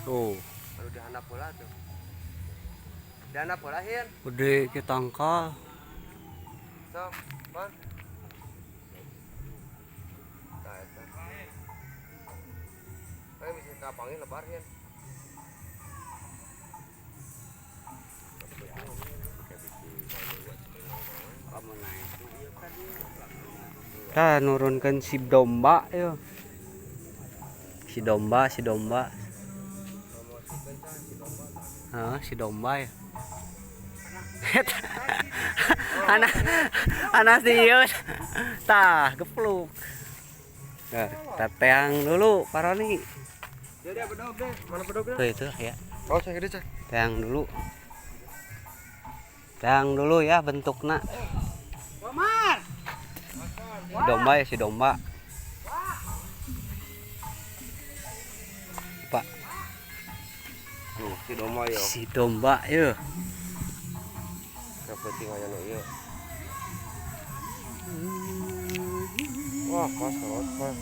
Tuh. Aduh dihandap heula tuh. Dihandap heula hieun. Gede ke tangkal. Sok, pan. Tah eta. Kayak bisa kapanggih lebar hieun. Tah nurunkeun si domba yo. Si domba, si domba. Heeh, si domba ya. Anak anak si ieu. Tah, gepluk. Nah, teang dulu Pak Roni. Jadi bedog deh, mana bedognya? Tuh itu ya. Oh, saya gede, Cah. Teang dulu. Teang dulu ya bentukna. Omar. Si domba ya, si domba. Pak, Tuh, si domba yo. si domba ya. Kepenting aya nu ieu. Wah, kos kolot, Pak.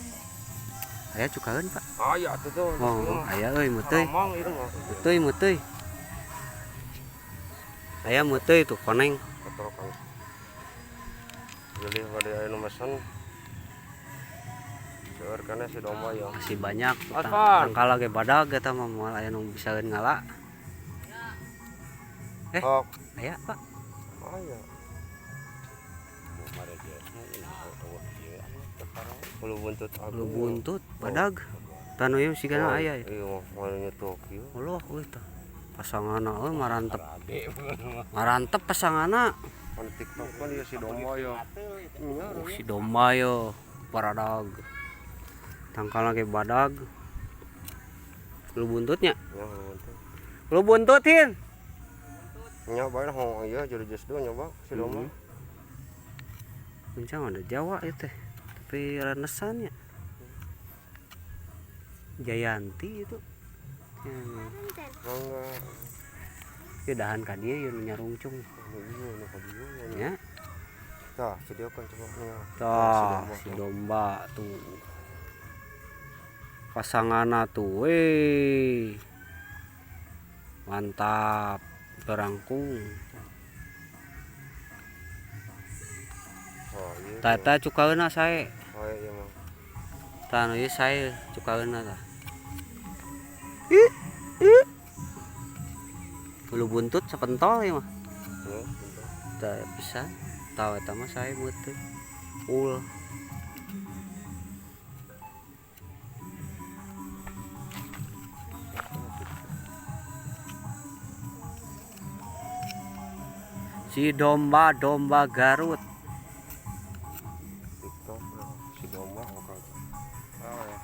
Aya cukaeun, Pak. Aya atuh tuh. Oh, aya euy meuteui. Ngomong ieu mah. Meuteui, meuteui. Aya meuteui tuh koneng. Ketorokan. Jadi pada aya nu mesen. Seueur kana si domba yo. Masih banyak Aspan. tangkal ge badag eta mah moal aya nu bisaeun ngala. Eh. Sok. Aya, Pak. Aya. Hulu buntut agung. Lu buntut badag. Tanu ieu sigana aya ya. Iya, mah nyetok ieu. Allah euy tah. Pasanganna euy marantep. Marantep pasanganna. Pan TikTok kan ieu si domba yo. Oh, si domba yo paradag. Tangkal ge badag. Lu buntutnya. Ya, hulu buntut. Lu buntutin. Nya bae hong ieu jadi geus dua nyoba si domba. Kuncang ada Jawa itu teh. Tapi renesan ya. Jayanti itu. Ya, Mangga. ya dahan ka dieu ieu nu nyarungcung. Ieu nu ka dieu Ya. Tah, sediakan coba nya. Tah, si domba tuh. Pasanganna tuh, weh. Mantap, berangkung. Oh, ieu. Tah eta cukaeuna sae. Oh, ieu mah. Tah nu ieu sae cukaeuna tah. Hulu buntut sapentol ieu mah. Ya, buntut. Tah pisan. Tah eta mah sae meuteut. Ul. Si domba domba Garut. TikTok si domba bakal. Ah, ya.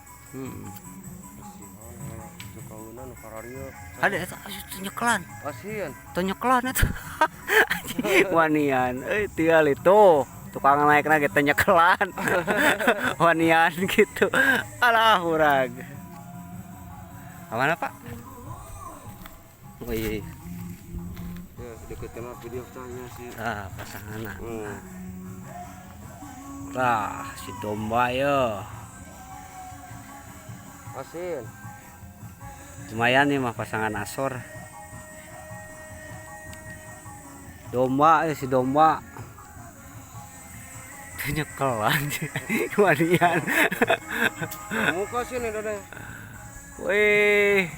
Kasihan cukaeuna nu kararieu. Ada eta asup teu nyekelan. Kasihan. Teu nyekelan eta. Wanian euy tinggal itu. Tukang naikna ge teu nyekelan. Wanian gitu. Alah urang. Kamana, Pak? Oh iya. Ya, deketin video tanya sih. Ah, pasanganna. Tah, si domba yo. Asin. Lumayan nih mah pasangan asor. Domba si domba. Tuh nyekelan. Wanian. Muka sini dede. Wih.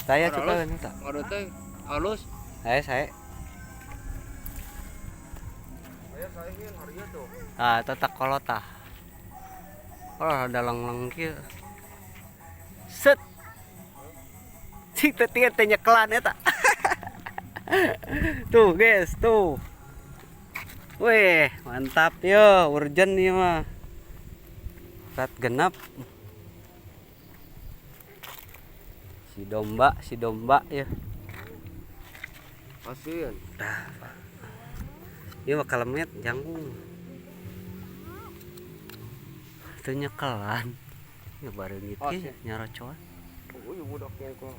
Saya cuka ini tak. Aduh teh, halus. Saya. Saya saehin hari tuh. Ah, tetap kolot tah. Oh, ada lang-lang kieu. Set. Cik teh teh nyekelan eta. Tuh, guys, tuh. Wih, mantap yo, urgent ieu mah. Rat genap. Si domba ya. Asin. Tah, Pak. Ieu mah kalemet jangkung. Teu nyekelan. Ya bareungit ge nyarocoan. Oh, ieu budaknya kok.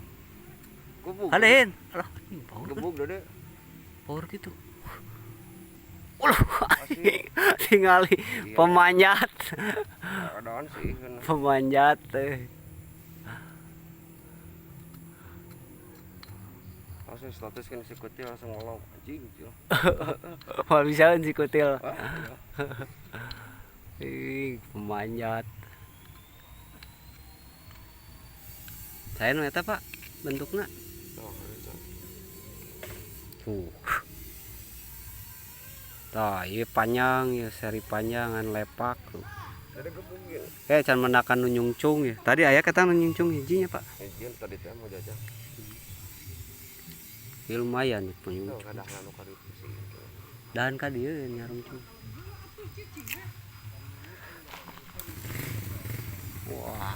Gebug. Adeun. Alah, power. Gebug dede. Power gitu. Ulah, tingali pemanjat. Keadaan sih. Pemanjat teh. Langsung status kan si kutil langsung ngolong anjing gitu. Wah bisa si kutil. Ih, pemanjat. Saya nu eta Pak bentukna. Oh, tuh. Tah, ieu panjang ya seri panjangan lepak tuh. Can mendakan nu nyungcung ya. Tadi aya kata nu nyungcung hijinya Pak. Hiji tadi teh mau jajan. Ya, lumayan nih penyungcung. Dan ka dieu nyarungcung. Wah.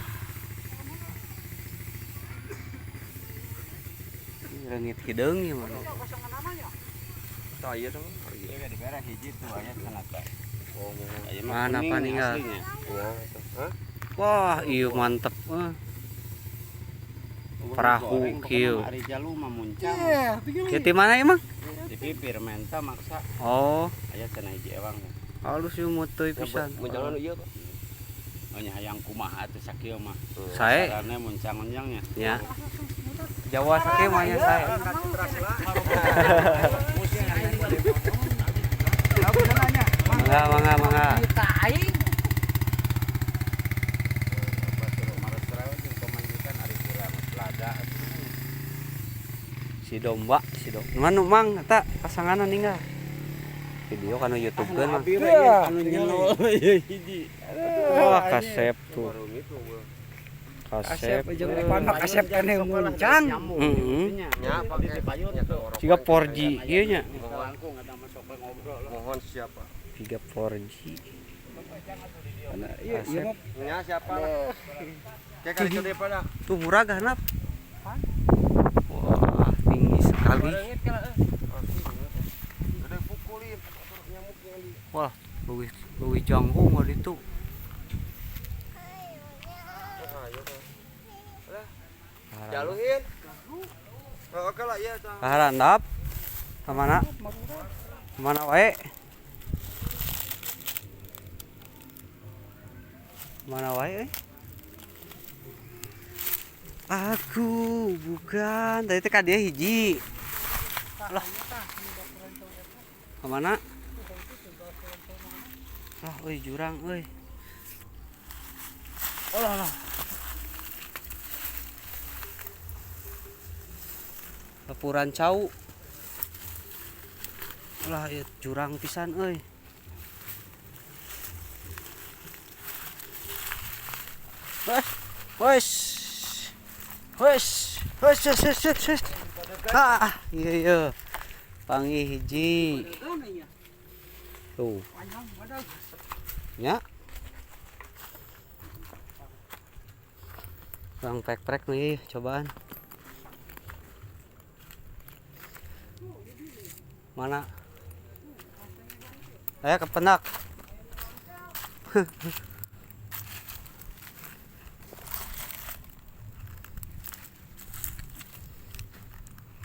Ini reungit hideung ya mana. Tah ieu teh. Ieu dibere hiji tuh aya cenah teh. Mana paninggal? Iya, hah? Wah, iya mantep. Perahu kieu. Ari jalu mah muncang. Kieu ti mana emang? Di pipir menta maksa. Oh, aya cenah hiji ewang. Halus ieu motoi pisan. Muncang ieu Pak. Oh nya hayang kumaha atuh sakieu mah. Sae. Sarane muncang-muncangnya. Nya. Jawa sakieu mah nya sae. Mangga, mangga, mangga. Si domba, si domba. Mana mang eta pasanganna ninggal. Video kana YouTube kan mah. Anu nyenol hiji. Wah, kasep tuh. Kasep. Kasep keneh muncang. Heeh. Siga 4G ieu nya. Mohon siapa? 3 4G. Iya, iya siapa lah. Kayak kali itu pada. Tuh murah ganap. Wah, tinggi sekali. Wah, leuwih jangkung mah ditu. Jaluhin. Oke lah iya tah. Kaharandap. Ka mana? Mana wae? Mana wae euy? Aku bukan tadi teh ka dieu hiji. Lah. Ka mana? Lah euy jurang euy. Olah lah. Laporan cau. Lah ieu jurang pisan euy. Wes. Wes. Wes, wes, wes, wes. Ah, iya iya. Panggih hiji. Tuh. Ya. Bang prek-prek nih cobaan. Mana? Ayo kepenak.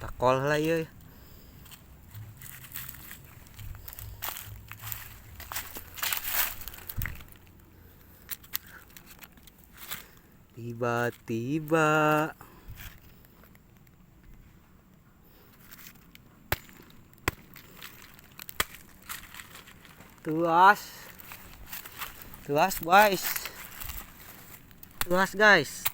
Takol lah ieu. Tiba-tiba tuas. Tuas, guys. Tuas, guys.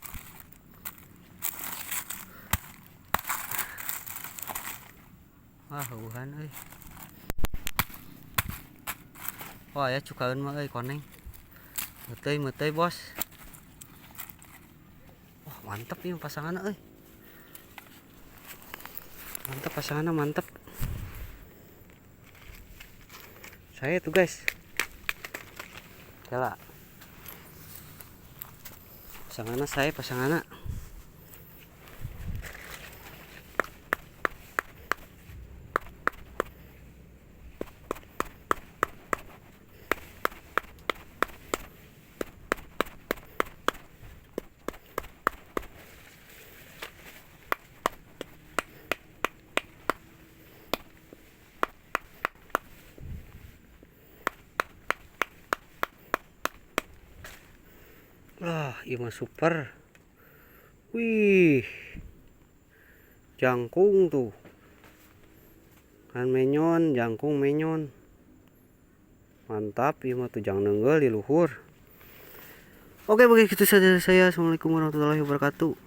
Wah, heuhan euy. Wah, ya cukaeun mah euy koneng. Meuteui, meuteui, bos. Wah, mantep ieu pasanganna euy. Mantep pasanganna, mantep. Saya tuh, guys. Kela. Pasanganna saya, pasanganna. Wah, ieu mah super. Wih. Jangkung tuh. Kan menyon, jangkung menyon. Mantap ieu mah tujang neunggeul di luhur. Oke, begitu saja dari saya. Assalamualaikum warahmatullahi wabarakatuh.